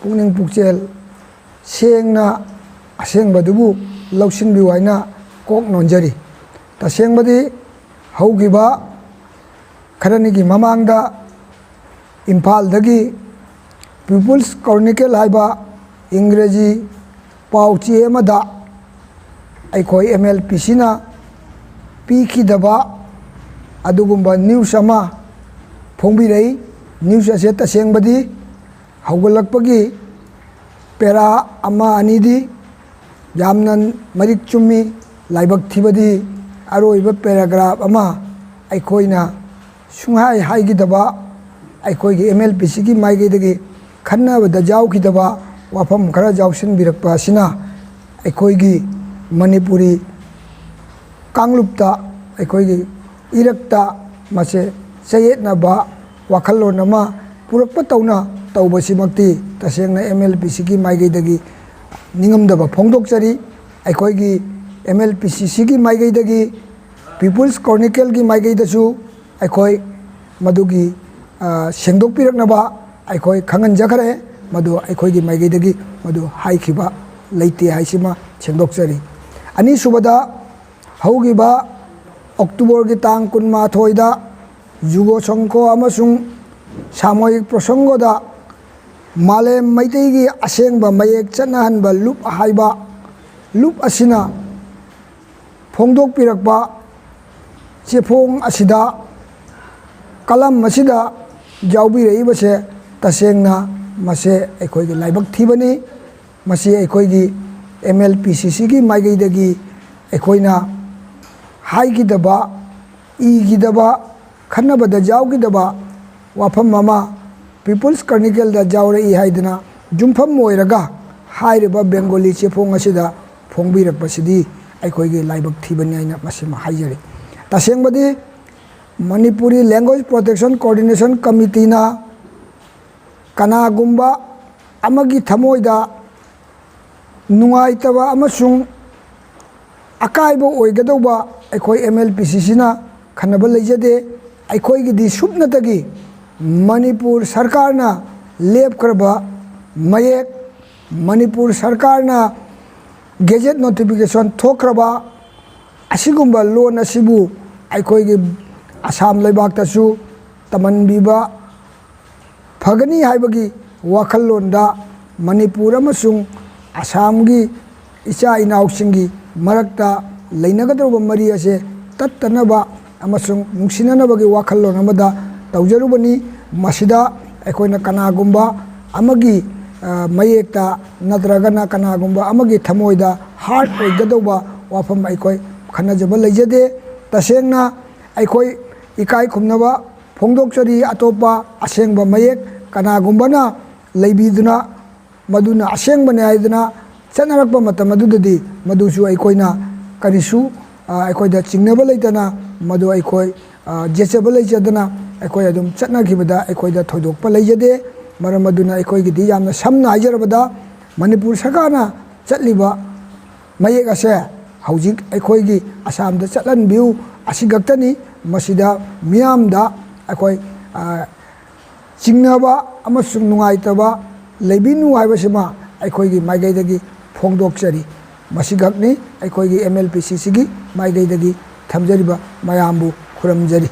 ꯄꯨꯛꯅꯤꯡ ꯄꯨꯛꯆꯦꯜ ꯁꯦꯡꯅ ꯑꯁꯦꯡꯕꯗꯨꯕꯨ ꯂꯧꯁꯤꯟꯕꯤꯌꯨ ꯍꯥꯏꯅ ꯀꯣꯛ ꯅꯣꯟꯖꯔꯤ꯫ ꯇꯁꯦꯡꯕꯗꯤ ꯍꯧꯈꯤꯕ ꯈꯔꯅꯤꯒꯤ ꯃꯃꯥꯡꯗ ꯏꯝꯐꯥꯜꯗꯒꯤ People's Chronicle ꯍꯥꯏꯕ ꯏꯪꯒ꯭ꯔꯦꯖꯤ ꯄꯥꯎ ꯆꯦ ꯑꯃꯗ ꯑꯩꯈꯣꯏ ꯑꯦꯝ ꯑꯦꯜ ꯄꯤ ꯁꯤꯅ ꯄꯤꯈꯤꯗꯕ ꯑꯗꯨꯒꯨꯝꯕ news ꯑꯃ ꯐꯣꯡꯕꯤꯔꯛꯏ꯫ News ꯑꯁꯦ ꯇꯁꯦꯡꯕꯗꯤ ꯍꯧꯒꯠꯂꯛꯄꯒꯤ para ꯑꯃ ꯑꯅꯤꯗꯤ ꯌꯥꯝꯅ ꯃꯔꯤꯛ ꯆꯨꯝꯃꯤ꯫ ꯂꯥꯏꯕꯛ ꯊꯤꯕꯗꯤ ꯑꯔꯣꯏꯕ paragraph ꯑꯃ ꯑꯩꯈꯣꯏꯅ ꯁꯨꯡꯍꯥꯏ ꯍꯥꯏꯈꯤꯗꯕ, ꯑꯩꯈꯣꯏꯒꯤ ꯑꯦꯝ ꯑꯦꯜ ꯄꯤ ꯁꯤꯒꯤ ꯃꯥꯏꯀꯩꯗꯒꯤ ꯈꯟꯅꯕꯗ ꯌꯥꯎꯈꯤꯗꯕ ꯋꯥꯐꯝ ꯈꯔ ꯌꯥꯎꯁꯤꯟꯕꯤꯔꯛꯄ ꯑꯁꯤꯅ ꯑꯩꯈꯣꯏꯒꯤ ꯃꯅꯤꯄꯨꯔꯤ ꯀꯥꯡꯂꯨꯞꯇ, ꯑꯩꯈꯣꯏꯒꯤ ꯏꯔꯛꯇ ꯃꯁꯦ ꯆꯌꯦꯠꯅꯕ ꯋꯥꯈꯜꯂꯣꯟ ꯑꯃ ꯄꯨꯔꯛꯄ ꯇꯧꯅ ꯇꯧꯕꯁꯤꯃꯛꯇꯤ ꯇꯁꯦꯡꯅ ꯑꯦꯝ ꯑꯦꯜ ꯄꯤ ꯁꯤꯒꯤ ꯃꯥꯏꯀꯩꯗꯒꯤ ꯅꯤꯡꯉꯝꯗꯕ ꯐꯣꯡꯗꯣꯛꯆꯔꯤ꯫ ꯑꯩꯈꯣꯏꯒꯤ ꯑꯦꯝ ꯑꯦꯜ ꯄꯤ ꯁꯤ ꯁꯤꯒꯤ ꯃꯥꯏꯀꯩꯗꯒꯤ, People's Chronicleꯒꯤ ꯃꯥꯏꯀꯩꯗꯁꯨ ꯑꯩꯈꯣꯏ ꯃꯗꯨꯒꯤ, ꯑ, ꯁꯦꯡꯗꯣꯛꯄꯤꯔꯛꯅꯕ ꯑꯩꯈꯣꯏ ꯈꯪꯍꯟꯖꯈ꯭ꯔꯦ꯫ ꯃꯗꯨ ꯑꯩꯈꯣꯏꯒꯤ ꯃꯥꯏꯀꯩꯗꯒꯤ ꯃꯗꯨ ꯍꯥꯏꯈꯤꯕ ꯂꯩꯇꯦ ꯍꯥꯏꯁꯤꯃ ꯁꯦꯡꯗꯣꯛꯆꯔꯤ꯫ ꯑꯅꯤꯁꯨꯕꯗ, ꯍꯧꯈꯤꯕ ꯑꯣꯛꯇꯣꯕꯔꯒꯤ ꯇꯥꯡ ꯀꯨꯟꯃꯥꯊꯣꯏꯗ ꯖꯨꯒꯣ ꯁꯪꯈꯣ ꯑꯃꯁꯨꯡ ꯁꯥꯃꯣꯌꯤꯛ ꯄ꯭ꯔꯁꯪꯒꯣꯗ ꯃꯥꯂꯦꯝ ꯃꯩꯇꯩꯒꯤ ꯑꯁꯦꯡꯕ ꯃꯌꯦꯛ ꯆꯠꯅꯍꯟꯕ ꯂꯨꯞ ꯍꯥꯏꯕ ꯂꯨꯞ ꯑꯁꯤꯅ ꯐꯣꯡꯗꯣꯛꯄꯤꯔꯛꯄ ꯆꯦꯐꯣꯡ ꯑꯁꯤꯗ, ꯀꯂꯝ ꯑꯁꯤꯗ ꯌꯥꯎꯕꯤꯔꯛꯏꯕꯁꯦ ꯇꯁꯦꯡꯅ ꯃꯁꯦ ꯑꯩꯈꯣꯏꯒꯤ ꯂꯥꯏꯕꯛ ꯊꯤꯕꯅꯤ꯫ ꯃꯁꯤ ꯑꯩꯈꯣꯏꯒꯤ M L P C Cꯒꯤ ꯃꯥꯏꯀꯩꯗꯒꯤ ꯑꯩꯈꯣꯏꯅ ꯍꯥꯏꯈꯤꯗꯕ, ꯏꯈꯤꯗꯕ, ꯈꯟꯅꯕꯗ ꯌꯥꯎꯈꯤꯗꯕ ꯋꯥꯐꯝ ꯑꯃ People's Chronicleꯗ ꯌꯥꯎꯔꯛꯏ ꯍꯥꯏꯗꯅ ꯌꯨꯝꯐꯝ ꯑꯣꯏꯔꯒ ꯍꯥꯏꯔꯤꯕ ꯕꯦꯡꯒꯣꯂꯤ ꯆꯦꯐꯣꯡ ꯑꯁꯤꯗ ꯐꯣꯡꯕꯤꯔꯛꯄꯁꯤꯗꯤ ꯑꯩꯈꯣꯏꯒꯤ ꯂꯥꯏꯕꯛ ꯊꯤꯕꯅꯤ ꯍꯥꯏꯅ ꯃꯁꯤꯃ ꯍꯥꯏꯖꯔꯤ꯫ ꯇꯁꯦꯡꯕꯗꯤ Manipuri Language Protection Coordination Committeeꯅ ꯀꯅꯥꯒꯨꯝꯕ ꯑꯃꯒꯤ ꯊꯃꯣꯏꯗ ꯅꯨꯡꯉꯥꯏꯇꯕ ꯑꯃꯁꯨꯡ ꯑꯀꯥꯏꯕ ꯑꯣꯏꯒꯗꯧꯕ ꯑꯩꯈꯣꯏ M L P C Cꯅ ꯈꯟꯅꯕ ꯂꯩꯖꯗꯦ꯫ ꯑꯩꯈꯣꯏꯒꯤꯗꯤ ꯁꯨꯞꯅꯇꯒꯤ ꯃꯅꯤꯄꯨꯔ ꯁꯔꯀꯥꯔꯅ ꯂꯦꯞꯈ꯭ꯔꯕ ꯃꯌꯦꯛ, ꯃꯅꯤꯄꯨꯔ ꯁꯔꯀꯥꯔꯅ gazette notification ꯊꯣꯛꯈ꯭ꯔꯕ ꯑꯁꯤꯒꯨꯝꯕ ꯂꯣꯟ ꯑꯁꯤꯕꯨ ꯑꯩꯈꯣꯏꯒꯤ ꯑꯁꯥꯝ ꯂꯩꯕꯥꯛꯇꯁꯨ ꯇꯝꯍꯟꯕꯤꯕ ꯐꯒꯅꯤ ꯍꯥꯏꯕꯒꯤ ꯋꯥꯈꯜꯂꯣꯟꯗ ꯃꯅꯤꯄꯨꯔ ꯑꯃꯁꯨꯡ ꯑꯁꯥꯝꯒꯤ ꯏꯆꯥ ꯏꯅꯥꯎꯁꯤꯡꯒꯤ ꯃꯔꯛꯇ ꯂꯩꯅꯒꯗꯧꯔꯤꯕ ꯃꯔꯤ ꯑꯁꯦ ꯇꯠꯇꯅꯕ ꯑꯃꯁꯨꯡ ꯅꯨꯡꯁꯤꯅꯅꯕꯒꯤ ꯋꯥꯈꯜꯂꯣꯟ ꯑꯃꯗ ꯇꯧꯖꯔꯨꯕꯅꯤ꯫ ꯃꯁꯤꯗ ꯑꯩꯈꯣꯏꯅ ꯀꯅꯥꯒꯨꯝꯕ ꯑꯃꯒꯤ, ꯑ, ꯃꯌꯦꯛꯇ ꯅꯠꯇ꯭ꯔꯒꯅ ꯀꯅꯥꯒꯨꯝꯕ ꯑꯃꯒꯤ ꯊꯃꯣꯏꯗ hurt ꯑꯣꯏꯒꯗꯧꯕ ꯋꯥꯐꯝ ꯑꯩꯈꯣꯏ ꯈꯟꯅꯖꯕ ꯂꯩꯖꯗꯦ꯫ ꯇꯁꯦꯡꯅ ꯑꯩꯈꯣꯏ ꯏꯀꯥꯏ ꯈꯨꯝꯅꯕ ꯐꯣꯡꯗꯣꯛꯆꯔꯤ꯫ ꯑꯇꯣꯞꯄ ꯑꯁꯦꯡꯕ ꯃꯌꯦꯛ ꯀꯅꯥꯒꯨꯝꯕꯅ ꯂꯩꯕꯤꯗꯨꯅ ꯃꯗꯨꯅ ꯑꯁꯦꯡꯕꯅꯤ ꯍꯥꯏꯗꯨꯅ ꯆꯠꯅꯔꯛꯄ ꯃꯇꯝ ꯑꯗꯨꯗꯗꯤ ꯃꯗꯨꯁꯨ ꯑꯩꯈꯣꯏꯅ ꯀꯔꯤꯁꯨ, ꯑ, ꯑꯩꯈꯣꯏꯗ ꯆꯤꯡꯅꯕ ꯂꯩꯇꯅ ꯃꯗꯨ ꯑꯩꯈꯣꯏ, ꯑ, ꯌꯦꯠꯆꯕ ꯂꯩꯖꯗꯅ ꯑꯩꯈꯣꯏ ꯑꯗꯨꯝ ꯆꯠꯅꯈꯤꯕꯗ ꯑꯩꯈꯣꯏꯗ ꯊꯣꯏꯗꯣꯛꯄ ꯂꯩꯖꯗꯦ꯫ ꯃꯔꯝ ꯑꯗꯨꯅ ꯑꯩꯈꯣꯏꯒꯤꯗꯤ ꯌꯥꯝꯅ ꯁꯝꯅ ꯍꯥꯏꯖꯔꯕꯗ ꯃꯅꯤꯄꯨꯔ ꯁꯔꯀꯥꯔꯅ ꯆꯠꯂꯤꯕ ꯃꯌꯦꯛ ꯑꯁꯦ ꯍꯧꯖꯤꯛ ꯑꯩꯈꯣꯏꯒꯤ ꯑꯁꯥꯝꯗ ꯆꯠꯍꯟꯕꯤꯌꯨ ꯑꯁꯤꯈꯛꯇꯅꯤ꯫ ꯃꯁꯤꯗ ꯃꯤꯌꯥꯝꯗ ꯑꯩꯈꯣꯏ, ꯑ, ꯆꯤꯡꯅꯕ ꯑꯃꯁꯨꯡ ꯅꯨꯡꯉꯥꯏꯇꯕ ꯂꯩꯕꯤꯅꯨ ꯍꯥꯏꯕꯁꯤꯃ ꯑꯩꯈꯣꯏꯒꯤ ꯃꯥꯏꯀꯩꯗꯒꯤ ꯐꯣꯡꯗꯣꯛꯆꯔꯤ꯫ ꯃꯁꯤꯈꯛꯅꯤ ꯑꯩꯈꯣꯏꯒꯤ M L P C Cꯒꯤ ꯃꯥꯏꯀꯩꯗꯒꯤ ꯊꯝꯖꯔꯤꯕ ꯃꯌꯥꯝꯕꯨ ꯈꯨꯔꯨꯝꯖꯔꯤ꯫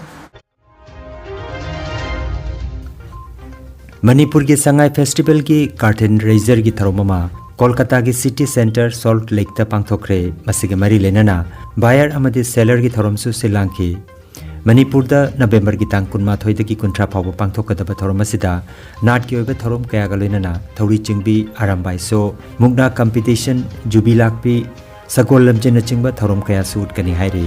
ꯃꯅꯤꯄꯨꯔꯒꯤ ꯁꯉꯥꯏ ꯐꯦꯁꯇꯤꯚꯦꯜꯒꯤ ꯀꯥꯔꯇꯦꯟ ꯔꯦꯖꯔꯒꯤ ꯊꯧꯔꯝ ꯑꯃ ꯀꯣꯜꯀꯇꯥꯒꯤ ꯁꯤꯇꯤ ꯁꯦꯟꯇꯔ ꯁꯣꯜꯠ ꯂꯦꯛꯇ ꯄꯥꯡꯊꯣꯛꯈ꯭ꯔꯦ꯫ ꯃꯁꯤꯒ ꯃꯔꯤ ꯂꯩꯅꯅ ꯕꯥꯌꯔ ꯑꯃꯗꯤ ꯁꯦꯂꯔꯒꯤ ꯊꯧꯔꯝꯁꯨ ꯁꯤꯜꯂꯥꯡꯈꯤ꯫ ꯃꯅꯤꯄꯨꯔꯗ ꯅꯕꯦꯝꯕꯔꯒꯤ ꯇꯥꯡ ꯀꯨꯟꯃꯥꯊꯣꯏꯗꯒꯤ ꯀꯨꯟꯊ꯭ꯔꯥ ꯐꯥꯎꯕ ꯄꯥꯡꯊꯣꯛꯀꯗꯕ ꯊꯧꯔꯝ ꯑꯁꯤꯗ ꯅꯥꯠꯀꯤ ꯑꯣꯏꯕ ꯊꯧꯔꯝ ꯀꯌꯥꯒ ꯂꯣꯏꯅꯅ ꯊꯧꯔꯤ ꯆꯤꯡꯕꯤ, ꯑꯔꯥꯝꯕꯥꯏ ꯁꯣ, ꯃꯨꯛꯅꯥ ꯀꯝꯄꯤꯇꯤꯁꯟ, ꯖꯨꯕꯤ ꯂꯥꯛꯄꯤ, ꯁꯒꯣꯜ ꯂꯝꯖꯦꯟꯅꯆꯤꯡꯕ ꯊꯧꯔꯝ ꯀꯌꯥꯁꯨ ꯎꯠꯀꯅꯤ ꯍꯥꯏꯔꯤ꯫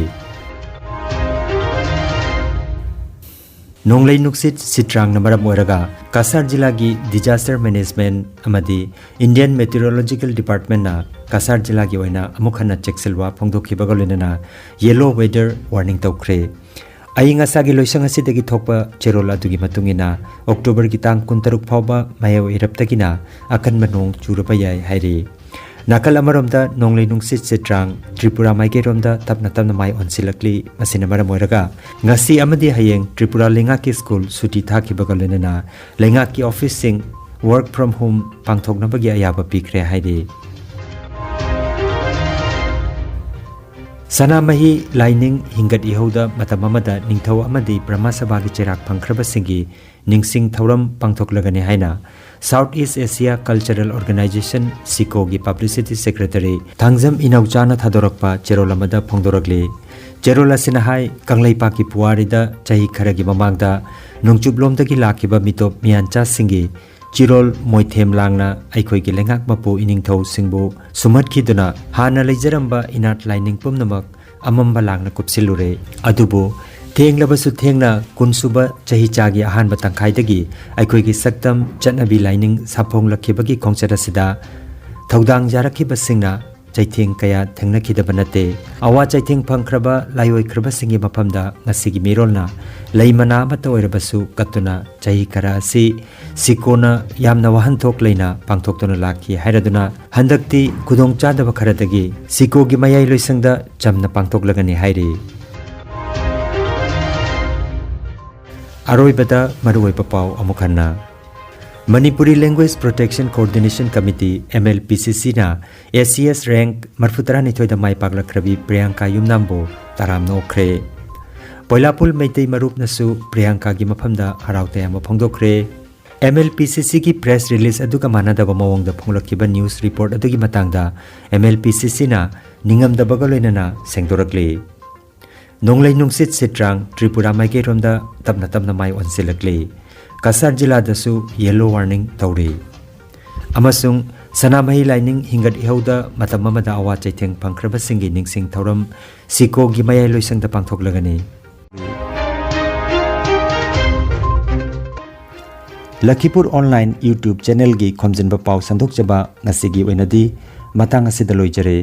ꯅꯣꯡꯂꯩ ꯅꯨꯡꯁꯤꯠ ꯁꯤꯇ꯭ꯔꯥꯡꯅ ꯃꯔꯝ ꯑꯣꯏꯔꯒ ꯀꯁꯥꯔ ꯖꯤꯂꯥꯒꯤ ꯗꯤꯖꯥꯁꯇꯔ ꯃꯦꯅꯦꯖꯃꯦꯟꯠ ꯑꯃꯗꯤ ꯏꯟꯗꯤꯌꯟ ꯃꯦꯇꯤꯑꯣꯔꯣꯂꯣꯖꯤꯀꯦꯜ ꯗꯤꯄꯥꯔꯠꯃꯦꯟꯠꯅ ꯀꯁꯥꯔ ꯖꯤꯂꯥꯒꯤ ꯑꯣꯏꯅ ꯑꯃꯨꯛ ꯍꯟꯅ ꯆꯦꯛꯁꯤꯜꯋꯥ ꯐꯣꯡꯗꯣꯛꯈꯤꯕꯒ ꯂꯣꯏꯅꯅ ꯌꯦꯂꯣ ꯋꯦꯗꯔ ꯋꯥꯔꯅꯤꯡ ꯇꯧꯈ꯭ꯔꯦ꯫ ꯑꯏꯪ ꯑꯁꯥꯒꯤ ꯂꯣꯏꯁꯪ ꯑꯁꯤꯗꯒꯤ ꯊꯣꯛꯄ ꯆꯦꯔꯣꯜ ꯑꯗꯨꯒꯤ ꯃꯇꯨꯡ ꯏꯟꯅ, ꯑꯣꯛꯇꯣꯕꯔꯒꯤ ꯇꯥꯡ ꯀꯨꯟꯇꯔꯨꯛ ꯐꯥꯎꯕ ꯃꯍꯩ ꯑꯣꯏꯔꯞꯇꯒꯤꯅ ꯑꯀꯟꯕ ꯅꯣꯡ ꯆꯨꯔꯕ ꯌꯥꯏ ꯍꯥꯏꯔꯤ꯫ ꯅꯥꯀꯜ ꯑꯃꯔꯣꯝꯗ, ꯅꯣꯡꯂꯩ ꯅꯨꯡꯁꯤꯠ ꯁꯤꯇ꯭ꯔꯥꯡ ꯇ꯭ꯔꯤꯄꯨꯔꯥ ꯃꯥꯏꯀꯩꯔꯣꯝꯗ ꯇꯞꯅ ꯇꯞꯅ ꯃꯥꯏ ꯑꯣꯟꯁꯤꯜꯂꯛꯂꯤ꯫ ꯃꯁꯤꯅ ꯃꯔꯝ ꯑꯣꯏꯔꯒ ꯉꯁꯤ ꯑꯃꯗꯤ ꯍꯌꯦꯡ ꯇ꯭ꯔꯤꯄꯨꯔꯥ ꯂꯩꯉꯥꯛꯀꯤ ꯁ꯭ꯀꯨꯜ ꯁꯨꯇꯤ ꯊꯥꯈꯤꯕꯒ ꯂꯣꯏꯅꯅ ꯂꯩꯉꯥꯛꯀꯤ ꯑꯣꯐꯤꯁꯁꯤꯡ work from home ꯄꯥꯡꯊꯣꯛꯅꯕꯒꯤ ꯑꯌꯥꯕ ꯄꯤꯈ꯭ꯔꯦ ꯍꯥꯏꯔꯤ꯫ ꯁꯅꯥꯃꯍꯤ ꯂꯥꯏꯅꯤꯡ ꯍꯤꯡꯒꯠ ꯏꯍꯧꯗ ꯃꯇꯝ ꯑꯃꯗ ꯅꯤꯡꯊꯧ ꯑꯃꯗꯤ ꯕ꯭ꯔꯍꯃ ꯁꯚꯥꯒꯤ ꯆꯩꯔꯥꯛ ꯐꯪꯈ꯭ꯔꯕꯁꯤꯡꯒꯤ ꯅꯤꯡꯁꯤꯡ ꯊꯧꯔꯝ ꯄꯥꯡꯊꯣꯛꯂꯒꯅꯤ ꯍꯥꯏꯅ South East Asia Cultural Organisation, ꯁꯤꯀꯣꯒꯤ ꯄꯕ꯭ꯂꯤꯁꯤꯇꯤ ꯁꯦꯀ꯭ꯔꯦꯇꯔꯤ ꯊꯥꯡꯖꯝ ꯏꯅꯧꯆꯥꯅ ꯊꯥꯗꯣꯔꯛꯄ ꯆꯦꯔꯣꯜ ꯑꯃꯗ ꯐꯣꯡꯗꯣꯔꯛꯂꯤ꯫ ꯆꯦꯔꯣꯜ ꯑꯁꯤꯅ ꯍꯥꯏ, ꯀꯪꯂꯩꯄꯥꯛꯀꯤ ꯄꯨꯋꯥꯔꯤꯗ ꯆꯍꯤ ꯈꯔꯒꯤ ꯃꯃꯥꯡꯗ ꯅꯣꯡꯆꯨꯞꯂꯣꯝꯗꯒꯤ ꯂꯥꯛꯈꯤꯕ ꯃꯤꯇꯣꯞ ꯃꯤꯌꯥꯟꯆꯥꯁꯤꯡꯒꯤ ꯆꯤꯔꯣꯜ ꯃꯣꯏꯊꯦꯝ ꯂꯥꯡꯅ ꯑꯩꯈꯣꯏꯒꯤ ꯂꯩꯉꯥꯛ ꯃꯄꯨ ꯏꯅꯤꯡꯊꯧꯁꯤꯡꯕꯨ ꯁꯨꯝꯍꯠꯈꯤꯗꯨꯅ ꯍꯥꯟꯅ ꯂꯩꯖꯔꯝꯕ ꯏꯅꯥꯠ ꯂꯥꯏꯅꯤꯡ ꯄꯨꯝꯅꯃꯛ ꯑꯃꯝꯕ ꯂꯥꯡꯅ ꯀꯨꯞꯁꯤꯜꯂꯨꯔꯦ꯫ ꯑꯗꯨꯕꯨ ꯊꯦꯡꯂꯕꯁꯨ ꯊꯦꯡꯅ ꯀꯨꯟꯁꯨꯕ ꯆꯍꯤꯆꯥꯒꯤ ꯑꯍꯥꯟꯕ ꯇꯪꯈꯥꯏꯗꯒꯤ ꯑꯩꯈꯣꯏꯒꯤ ꯁꯛꯇꯝ, ꯆꯠꯅꯕꯤ, ꯂꯥꯏꯅꯤꯡ ꯁꯥꯐꯣꯡꯂꯛꯈꯤꯕꯒꯤ ꯈꯣꯡꯆꯠ ꯑꯁꯤꯗ ꯊꯧꯗꯥꯡ ꯌꯥꯔꯛꯈꯤꯕꯁꯤꯡꯅ ꯆꯩꯊꯦꯡ ꯀꯌꯥ ꯊꯦꯡꯅꯈꯤꯗꯕ ꯅꯠꯇꯦ꯫ ꯑꯋꯥ ꯆꯩꯊꯦꯡ ꯐꯪꯈ꯭ꯔꯕ ꯂꯥꯏꯑꯣꯏꯈ꯭ꯔꯕꯁꯤꯡꯒꯤ ꯃꯐꯝꯗ ꯉꯁꯤꯒꯤ ꯃꯤꯔꯣꯜꯅ ꯂꯩ ꯃꯅꯥ ꯑꯃꯠꯇ ꯑꯣꯏꯔꯕꯁꯨ ꯀꯠꯇꯨꯅ ꯆꯍꯤ ꯈꯔ ꯑꯁꯤ ꯁꯤꯀꯣꯅ ꯌꯥꯝꯅ ꯋꯥꯍꯟꯊꯣꯛ ꯂꯩꯅ ꯄꯥꯡꯊꯣꯛꯇꯨꯅ ꯂꯥꯛꯈꯤ ꯍꯥꯏꯔꯗꯨꯅ ꯍꯟꯗꯛꯇꯤ ꯈꯨꯗꯣꯡꯆꯥꯗꯕ ꯈꯔꯗꯒꯤ ꯁꯤꯀꯣꯒꯤ ꯃꯌꯥꯏ ꯂꯣꯏꯁꯪꯗ ꯆꯝꯅ ꯄꯥꯡꯊꯣꯛꯂꯒꯅꯤ ꯍꯥꯏꯔꯤ꯫ ꯑꯔꯣꯏꯕꯗ ꯃꯔꯨꯑꯣꯏꯕ ꯄꯥꯎ ꯑꯃꯨꯛ ꯍꯟꯅ꯫ Manipuri Language Protection Coordination Committee, M L P C C, ꯅ A C S rank ꯃꯔꯐꯨ ꯇꯔꯥꯅꯤꯊꯣꯏꯗ ꯃꯥꯏ ꯄꯥꯛꯂꯛꯈ꯭ꯔꯕꯤ ꯄ꯭ꯔꯤꯌꯥꯡꯀꯥ ꯌꯨꯝꯅꯥꯝꯕꯨ ꯇꯔꯥꯝꯅ ꯑꯣꯛꯈ꯭ꯔꯦ꯫ ꯄꯣꯏꯂꯥꯄꯨꯜ ꯃꯩꯇꯩ ꯃꯔꯨꯞꯅꯁꯨ ꯄ꯭ꯔꯤꯌꯥꯡꯀꯥꯒꯤ ꯃꯐꯝꯗ ꯍꯔꯥꯎ ꯇꯌꯥꯝꯕ ꯐꯣꯡꯗꯣꯛꯈ꯭ꯔꯦ꯫ ꯑꯦꯝ ꯑꯦꯜ ꯄꯤ ꯁꯤ ꯁꯤꯒꯤ ꯄ꯭ꯔꯦꯁ ꯔꯤꯂꯤꯖ ꯑꯗꯨꯒ ꯃꯥꯟꯅꯗꯕ ꯃꯑꯣꯡꯗ ꯐꯣꯡꯂꯛꯈꯤꯕ ꯅ꯭ꯌꯨꯁ ꯔꯤꯄꯣꯔꯠ ꯑꯗꯨꯒꯤ ꯃꯇꯥꯡꯗ ꯑꯦꯝ ꯑꯦꯜ ꯄꯤ ꯁꯤ ꯁꯤꯅ ꯅꯤꯡꯉꯝꯗꯕꯒ ꯂꯣꯏꯅꯅ ꯁꯦꯡꯗꯣꯔꯛꯂꯤ꯫ ꯅꯣꯡꯂꯩ ꯅꯨꯡꯁꯤꯠ ꯁꯤꯠꯇ꯭ꯔꯥꯡ ꯇ꯭ꯔꯤꯄꯨꯔꯥ ꯃꯥꯏꯀꯩꯔꯣꯝꯗ ꯇꯞꯅ ꯇꯞꯅ ꯃꯥꯏ ꯑꯣꯟꯁꯤꯜꯂꯛꯂꯤ꯫ ꯀꯁꯥꯔ ꯖꯤꯂꯥꯗꯁꯨ ꯌꯦꯜꯂꯣ ꯋꯥꯔꯅꯤꯡ ꯇꯧꯔꯤ꯫ ꯑꯃꯁꯨꯡ ꯁꯅꯥꯃꯍꯤ ꯂꯥꯏꯅꯤꯡ ꯍꯤꯡꯒꯠ ꯏꯍꯧꯗ ꯃꯇꯝ ꯑꯃꯗ ꯑꯋꯥ ꯆꯩꯊꯦꯡ ꯐꯪꯈ꯭ꯔꯕꯁꯤꯡꯒꯤ ꯅꯤꯡꯁꯤꯡ ꯊꯧꯔꯝ ꯁꯤꯀꯣꯒꯤ ꯃꯌꯥꯏ ꯂꯣꯏꯁꯪꯗ ꯄꯥꯡꯊꯣꯛꯂꯒꯅꯤ꯫ ꯂꯈꯤꯄꯨꯔ ꯑꯣꯟꯂꯥꯏꯟ YouTube ꯆꯦꯅꯦꯜꯒꯤ ꯈꯣꯝꯖꯤꯟꯕ ꯄꯥꯎ ꯁꯟꯗꯣꯛꯆꯕ ꯉꯁꯤꯒꯤ ꯑꯣꯏꯅꯗꯤ ꯃꯇꯥꯡ ꯑꯁꯤꯗ ꯂꯣꯏꯖꯔꯦ꯫